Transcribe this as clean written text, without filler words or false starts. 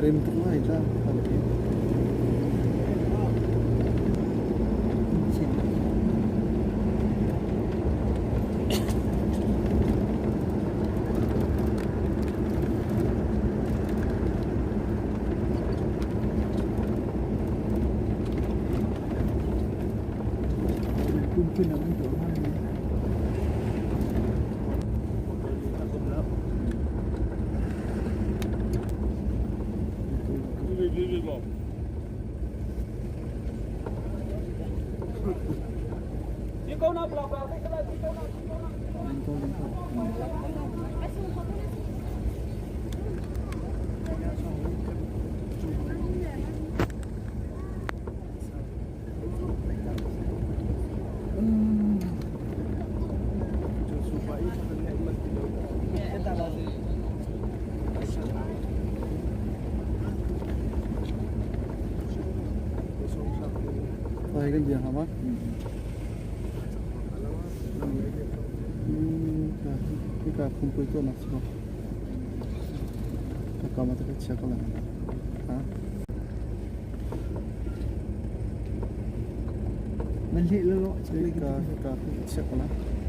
Ai rem tuk lai ta. Kan bia hama. Hika khumpui tuahnak si maw? Ka kam ah ka chia ko lai. Ha? Nan hleh lo Hika hika chia ko lai.